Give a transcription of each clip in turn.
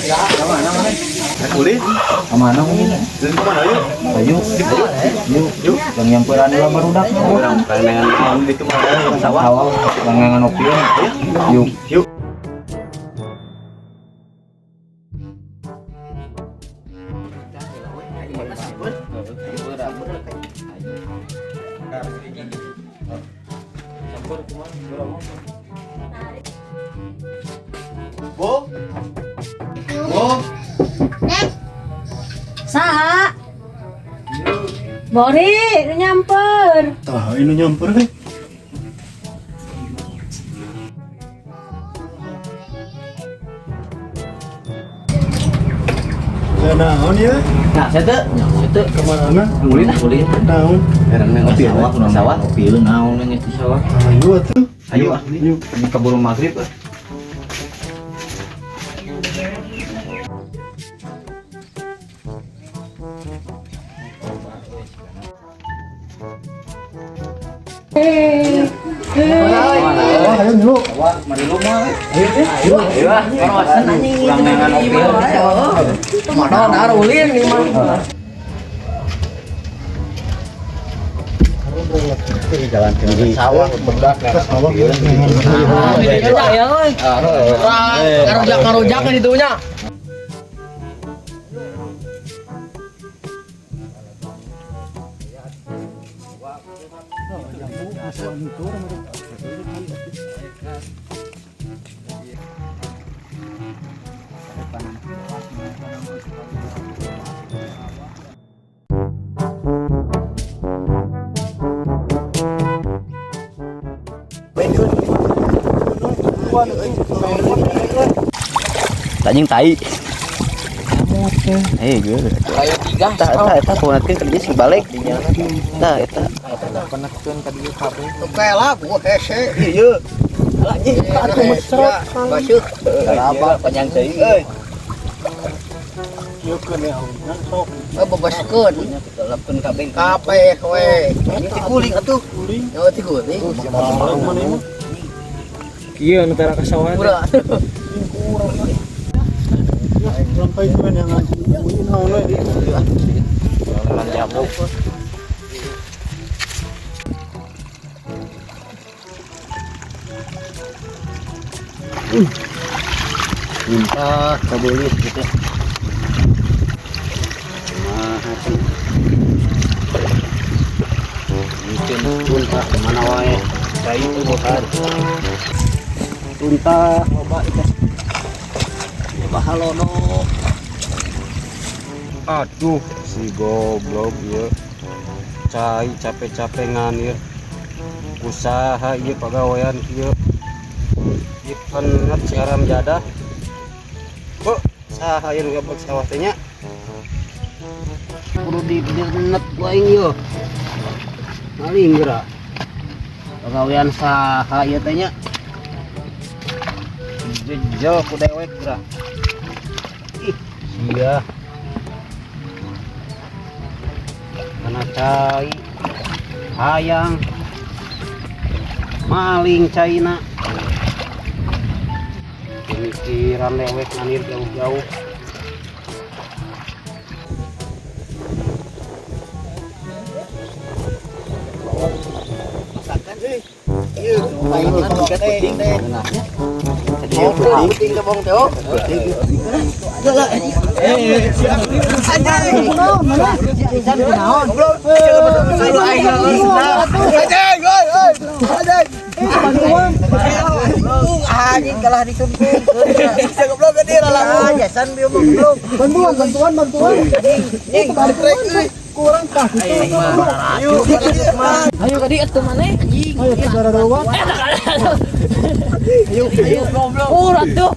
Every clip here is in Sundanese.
Mana mana? Ulin. Kemana mungkin? Ulin kemana yuk? Ayo, yuk, yuk. Yang nyamperan lah barudak. Orang pengen naon di kemana? Sawah. Sawah, langangan opieun. Yuk. Yuk. Bo. Bo. Saha? Bori, nu nyamper. Tah, ini nyamper deh. Naon ya? Nah, saya tuh, saya tuh Kemana? ulin, ulin. Naon? Karena ngopi Sawah, sawah. Opieun naon geus di sawah. Ayo atuh. Ayo ah. Yuk. Ini keburu maghrib ah. Ayo ngilu. Wah, mari lu mah. Ayo, ayo ah. Kawasan anjing. Kurang nengan opieun. Modal dar ulin nih mah. Jalan ke sawah, bedak Ke sawah. Ya euy. Ngarujak-ngarujak di ditu nya. Anjing tai. Eh, gue. Kayak tiga. Tah, eta eta kunakeun kerja sing balik. Tah, eta. Oke lah, gua hese. Iya. Anjing, atuh mesrot. Basuh. Apa panjang teuing euy. Oh, bebaskeun. Lapkeun kabeh. Kabeh we. Ini tiguling atuh. Yo tiguling. Kieu nu tara ka sawah. Udah. Sampai cuman yang naon we. Jalan jamu. Minta kabelit gitu. Kumaha sih? Mungkin tuntah kemana wae. Cai itu bukan. Tuntah loba itu. Loba halodo. Aduh, si goblok ieu. Cai capek-capek nganir. Usaha ieu pagawean kieu. Ieu penat si haram jadah. Kok saha ieu nu gableg sawah teh nya? Kudu didenet ku aing ieu. Maling geura. Pagawean saha ieu teh nya? Jejel ku dewek geura. Ih, sia. Karena cai hayang maling caina pemikiran dewek nganir jauh-jauh. Masakan euy. Ieu main teh teh. Penting ke bong teh. Anjing. Kunaon? Goblok. Aing Anjing, oi, oi. Anjing. Bantuan. Anjing kalah disumpung. Bisa goblok gede lah. Jasan bieu mah goblok. Bantuan, bantuan, bantuan. Anjing, trek euy. Kurang tah gitu. Ayo, Ayo ka dieu atuh maneh. Ayo ke darah doang. Ayo, ayo goblok. Ur atuh.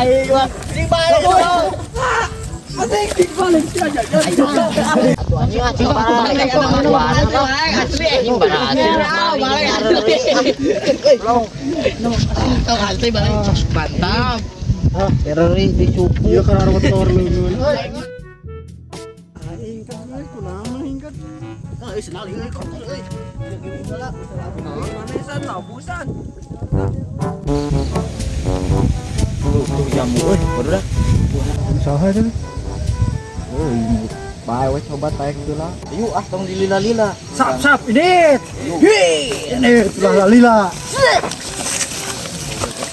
Ayo, sing balik. Iya kan arwah tor leungeun. Aing kan euy kunaon aing kan. Tuh, tuh. Jamu euy, barudak. Saha itu? Euy, bae we coba taek heula. Ayo ah tong dilila-lila. Sap sap ini. Hei, ini lila lila.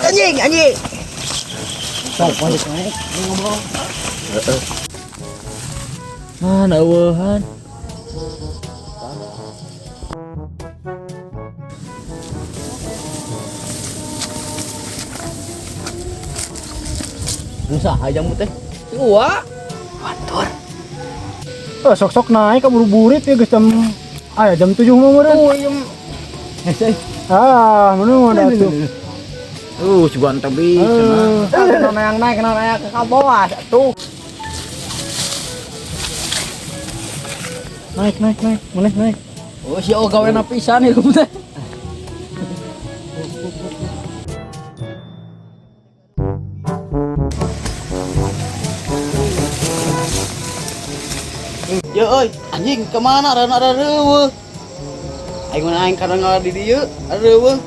Anjing, anjing. Sok balik naik. Ngobrol. Mana eueuhan? Usaha jamu teh. Si Uwa. Eh, sok-sok naik kaburu-burit ya geus jam ah ya, jam 7 mah meureun. Oh, iya. Ah, mana mau ada tuh. Sugan tebi. Eh, Kenapa yang naik, kenapa yang ke bawah tuh. naik naik naik, mulai naik. Oh, si Oga gawe pisan ieu teh. Ya euy, anjing kemana rana reueuh. Aing mana aing kadang ngalah di dieu, reueuh.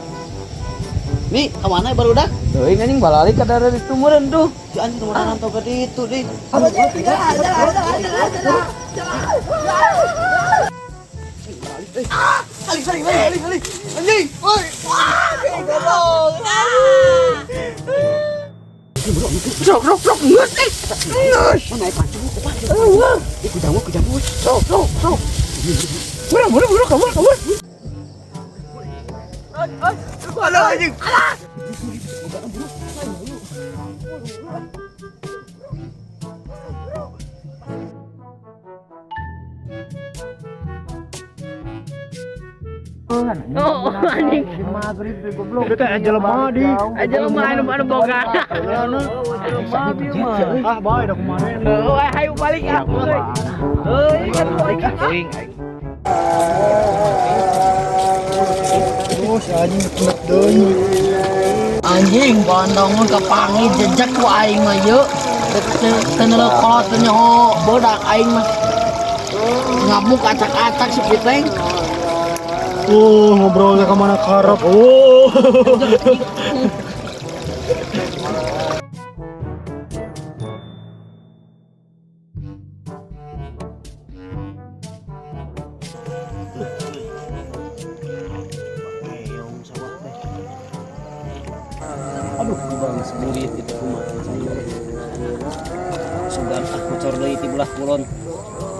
Nih, kemana barudak? Teuing anjing balalik ka daerah ditu meureun tuh. Si anjing nu rantau ka ditu deh. Alih, alih, alih, alih, alih. Anjing, woi. Wah, goblok. Sok sok sok geus eh. Geus. Mana naik pancung, ku pancung. Ih, ku jamu, ku jamu. Sok sok sok. Burung burung burung kabur kabur. Aduh, anjing. Oh, anjing. Itu teh jelema di. Aja lemah anu anu boga. Ah, bae da kumaha. Oh, ayo balik ah. Euy, kan balik ah. Oh, si anjing penat deui. Anjing bandongun kapangi jejak ku aing mah yeuh. Teu neuleuh kolot teu nyaho bodak aing mah. Ngamuk acak-acak si Piteng. Oh, ngobrolnya ke mana karep. Oh. Keong sawah teh. Aduh, bang seburit itu kumaha saya. Sugan ah bocor deui ti belah kulon.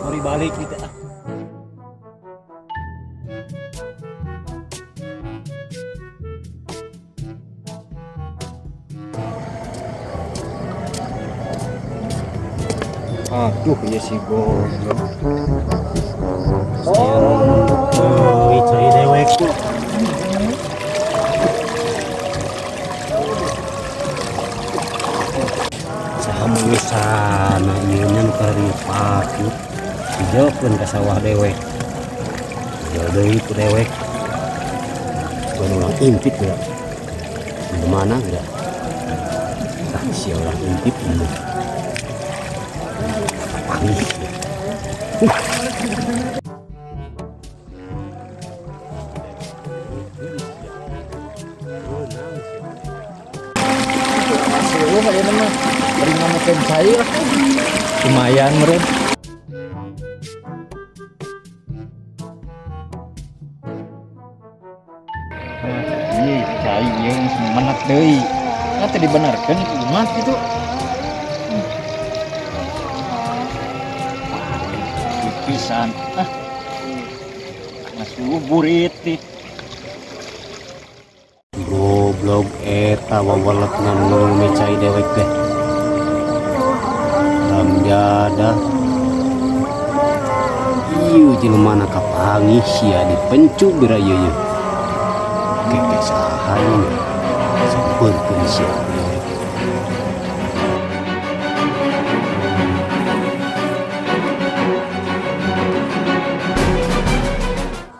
Mari balik gitu ah. Aduh, ya si goblok. Oh, cai dewek. Saha sana ieu nya nu kararieu patut. Dijauhkeun ka sawah dewek. Jauh deui ku dewek. Sugan urang intip ya. Di mana geura? Tah si urang intip ini. Pangih. Seueuh ayeuna mah bari ngamukeun cai lah. Lumayan meureun. Ih, cai ieu geus menak deui. Nah, teu dibenerkeun ieu mah kitu. Pisan. Ah. Masuk burit nih. Goblok eta wawaletna nu mecai dewek teh. Ramjada. Ieu jelema na kapanggih sia dipencu bira ieu ye. Keke saha ieu? Sampeurkeun sia ku dewek.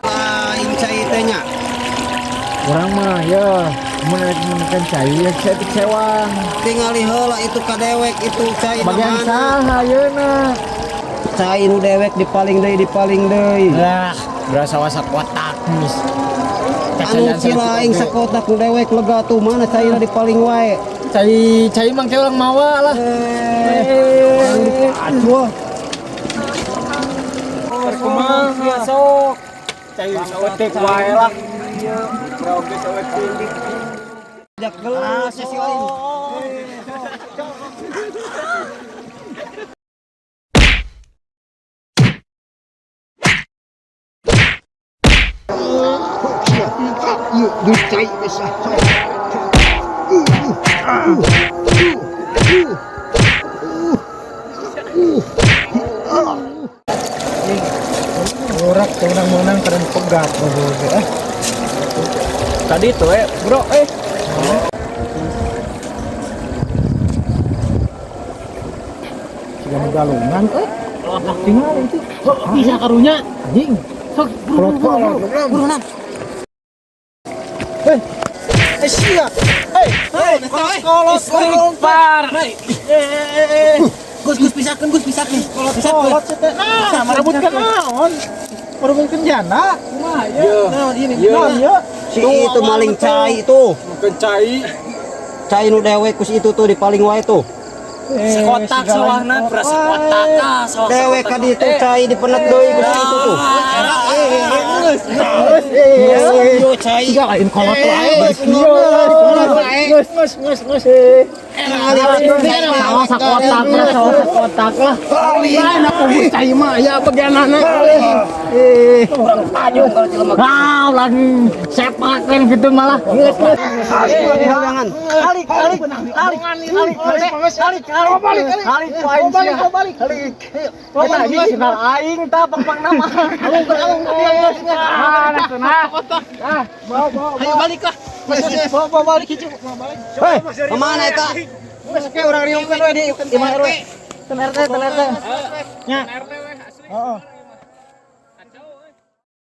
Lain cai teh nya. Urang mah ya mun rek meunkeun cai ya saya kecewa. Tingali heula itu ka dewek itu cai Bagian mana? saha ayeuna? Cai nu dewek dipaling deui dipaling deui. Lah, berasa wasa kotak mis. Anu kira aing sakotak nu dewek lega tuh mana caina dipaling wae. Cai cai mang ke urang mawa lah. Aduh. Kumaha sok. Cai saeutik wae lah. Oke saeutik. Ah, sesi lain. Borak menang-menang keren pegat. Eh. Tadi tuh bro eh. Siga nu galungan eh. Tinggal itu. Bisa karunya. Anjing. Sok buru buru buru. Buru nang. Eh. Eh sia. Eh, kolot Istighfar. Gus, Gus pisahkeun, Gus pisahkeun. Kolot pisahkeun. Kolot teh. Nah, merebutkeun naon? Merebutkeun jana. Kumaha ya? Nah, ini. Naon ieu? Si itu maling cai itu. Bukan cai. Cai nu dewek kus itu tuh di paling wae tuh. Sekotak sawahna, beras sekotak ah, sawah. Dewek ka ditu cai dipenet deui kus itu tuh. Yo cai. Siga lain kolot wae. Geus geus geus geus. Sawah sakotak lah, sawah sakotak lah. Lain aku cai mah ya bagianana. Eh. Ah, lagi sepakin gitu malah. Jangan. Alik alik alik alik alik alik alik alik balik balik alik. Eta ini sinar aing tah pang-pang nama. Alung alung geus. Nah, Ayo balik lah. Bawa bawa balik hiji, bawa balik. Hei, kemana eta? Geus ke urang riungkeun we di imah RW. Ten RT, ten RT. Nya. Heeh.